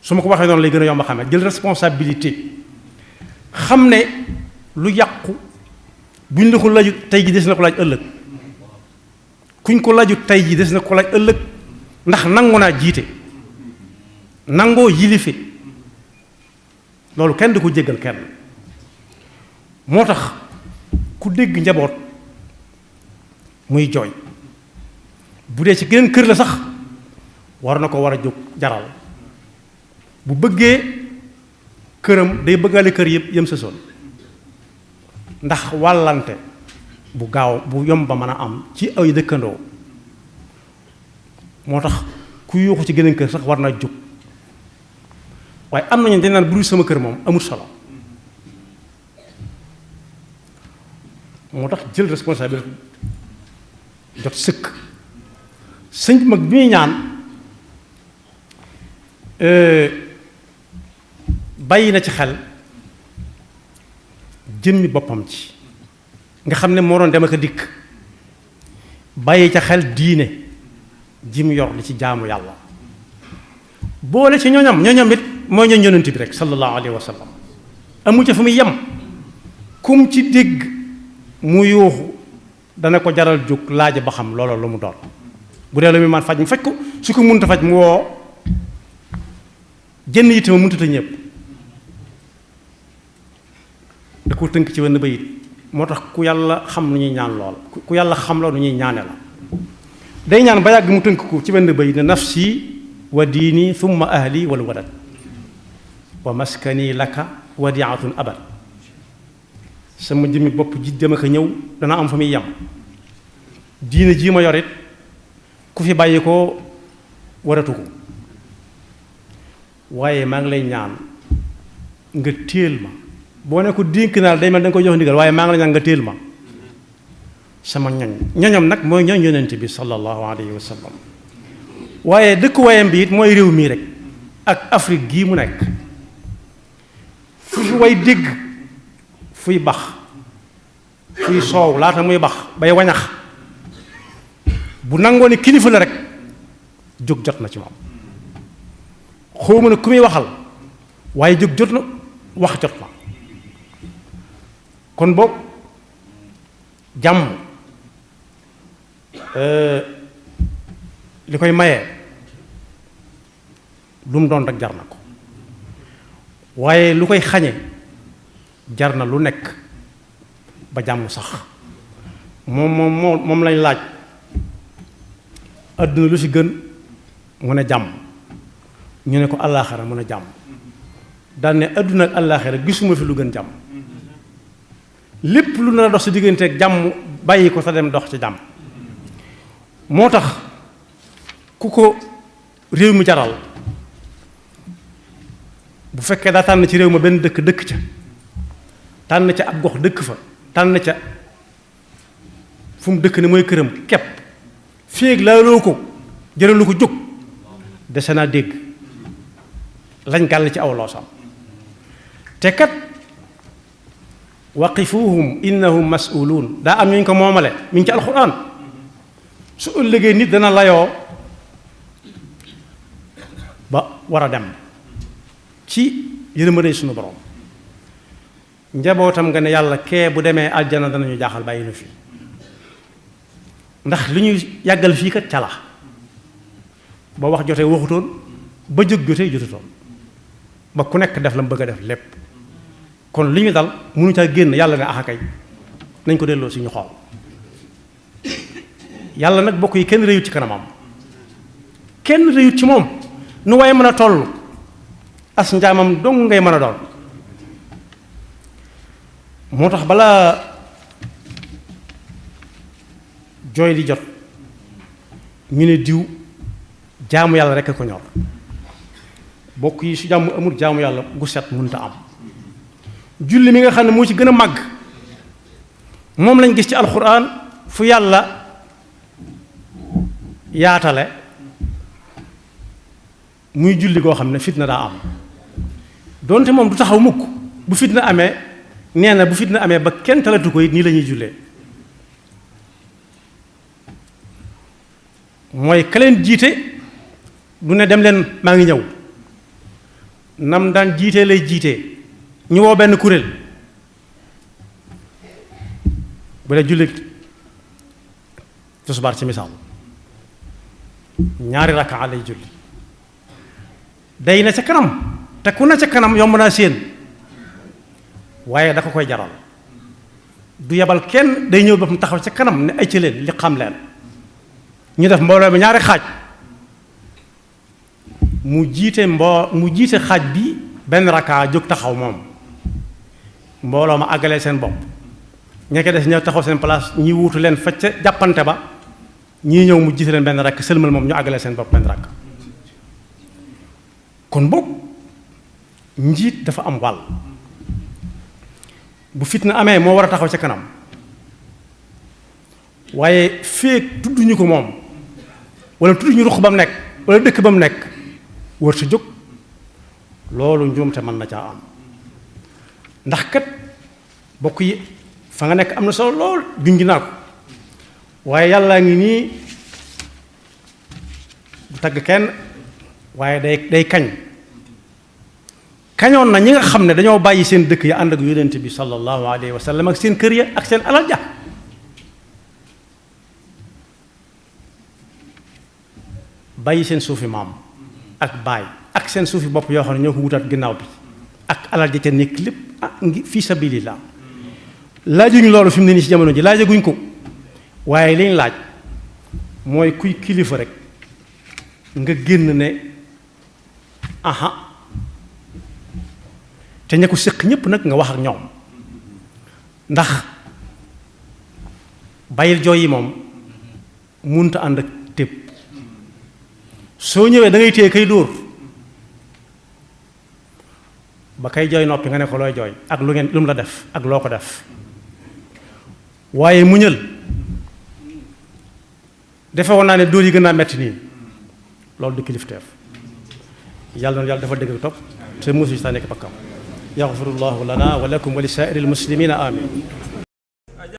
su ma ko waxee noonu lay gën a yomb a xamee jël responsabilité xam ne lu yàqu buñ la ko laaju tey ji des na ko laaj ëllëg kuñ ko laaju tey ji des na ko laaj ëllëg ndax nangu naa jiite nangoo yilife loolu kenn du ko jéggal kenn moo tax ku dégg njaboot muy jooy bu dee ci geneen kër la sax war na ko war a jóg jaral bu bëggee këram day bëggale kër yëpp yëm sa sol ndax wàllante bu gaaw bu yomb ba mën a am ci ay dëkkandoo moo tax ku yuuxu ci geneen kër sax war naa jóg waaye am nañu dañ naan bu dul sama kër moom amul solo moo tax jël responsabilité jot sëkk sëñ bi mag bi muy ñaan bàyyi na ci xel jëmmi boppam ci nga xam ne moo doon dem ak a dikk bàyyi ca xel diine ji mu yor li ci jaamu yàlla boole ci ñooñam it mooy ñooñ yonent bi rek sallallahu alayhi wa sallam amu ca fu muy yem kum ci dégg mu yuuxu dana ko jaral jóg laaj ba xam loola lu mu doon bu dee lu muy man faj mu faj ko su ko mënta faj mu woo jënn yitte ma mënta ñëpp da ko tënk ci wenn bayit moo tax ku yàlla xam nu ñuy ñaan lool ku yàlla xam la nu ñuy ñaane la day ñaan ba yàgg mu tënk ko ci wenn bayit ne nafsi wa diini thumma ahli wal walad wa maskani laka wadiatun abad sama jëmmi bopp ji dem ak ñëw dana am fa muy yem diine jii ma yorit ku fi bàyyi ko waratu ko waaye maa ngi lay ñaan nga téel ma boo ne ko dénk naa day mel da nga koy jox ndigal waaye maa ngi lay ñaan nga téel ma sama ñoñam nag mooy ñoñ yonent bi sallallahu alayhi wa sallam waaye dëkkuwaayam bi it mooy réew mii rek ak Afrique gii mu nekk fu fi way dégg fuy bax fuy soow laata muy bax bay wañax bu nangoo ne kilifa la rek jóg jot na ci moom xawma ne ku muy waxal waaye jóg jot na wax jot na kon boog jàmm li koy maye lu mu doon rek jar na ko waaye lu koy xañe jar na lu nekk ba jàmm sax moom lañ laaj adduna lu ci gën mu ne jàmm ñu ne ko àllaaxira mu ne jàmm daan ne adduna ak àllaaxira gisuma fi lu gën jàmm lépp lu nar a dox ci diggante ak jàmm bàyyi ko sa dem dox ci jàmm moo tax ku ko réew mi jaral bu fekkee daa tànn ci réew ma benn dëkk dëkk ca tànn ca ab gox dëkk fa tànn ca fu mu dëkk ne mooy këram kepp féeg laaloo ko jëralu ko jóg dese naa dégg lañ gàll ci aw loosam te kat waqifuhum innahum mas'uluun daa am ñu ko moomale mi ngi ci alxuraan su ëllëgee nit dana layoo ba war a dem ci yërmande sunu borom njabootam nga ne yàlla kee bu demee aljana danañu jaaxal bàyyi nu fi ndax li ñuy yàggal fii kat ca la ba wax jotee waxutoon ba jóg jotee jotutoon ba ku nekk def la mu bëgg a def lépp kon li ñu dal mënu caa génn yàlla ne axakay nañ ko delloo si ñu xool yàlla nag bokk yi kenn réyut ci kanamam kenn réyut ci moom nu waaye mën a toll as njaamam dong ngay mën a doon moo tax balaa jooy di jot ñu ne diw jaamu yàlla rekk a ko ñor bokk yi su jàmm amul jaamu yàlla gu set mënta am julli mi nga xam ne moo ci gën a màgg moom lañ gis ci alxuraan fu yàlla yaatale muy julli goo xam ne fitna daa am donte moom du taxaw mukk bu fitna amee nee na bu fitna amee ba kenn talatu ko it nii la ñuy jullee mooy ka leen jiite du ne dem leen maa ngi ñëw nam daan jiitee lay jiitee ñu woo benn kuréel bu dee julli tisbaar ci misaal ñaari rakkaa lay julli day na ca kanam te ku na ca kanam yomb naa séen waaye da ko koy jaral du yebal kenn day ñëw ba mu taxaw ca kanam ne ay ci leen li xam leen ñu def mbooloo mi ñaari xaaj mu jiite xaaj bi benn rakkaa jóg taxaw moom mbooloo ma àggalee seen bopp ña ko des ñëw taxaw seen place ñi wuutu leen fa ca jàppante ba ñii ñëw mu jiite leen benn rakk sëlmal moom ñu àggalee seen bopp benn rakk kon boog njiit dafa am wàll bu fitna amee moo war a taxaw ca kanam waaye feek tudduñu ko moom wala tudduñu ruq ba mu nekk wala dëkk ba mu nekk wër sa jóg loolu njuumte mën na caa am ndax kat bokk yi fa nga nekk am na solo lool junj naa ko waaye yàllaa ngi nii du tagg kenn waaye day kañ kañoon na ñi nga xam ne dañoo bàyyi seen dëkk ya ànd ak yonent bi sallallahu alayhi wa sallam ak seen kër ya ak seen alal ja bàyyi seen suufi maam ak baay ak seen suufi bopp yoo xam ne ñoo ko wutaat ginnaaw bi ak alal ja ca nekk lépp ngi fi sabilillah laajuñ loolu fi mu ne nii ci jamono ji laajaguñ ko waaye liñ laaj mooy kuy kilifa rek nga génn ne aha te ña ko séq ñépp nag nga wax ak ñoom ndax bàyyil jooy yi moom munta ànd ak tépp soo ñëwee da ngay téye kay dóor ba kay jooy noppi nga ne ko looy jooy ak lu mu la def ak loo ko def waaye muñal defe woon naa ne dóor yi gën naa metti nii loolu du kilifteef yàlla na yàlla dafa dëgg topp te musu si taa nekk bakkam yaxfirullahu lana wa lakum wa li saa'iril muslimina amin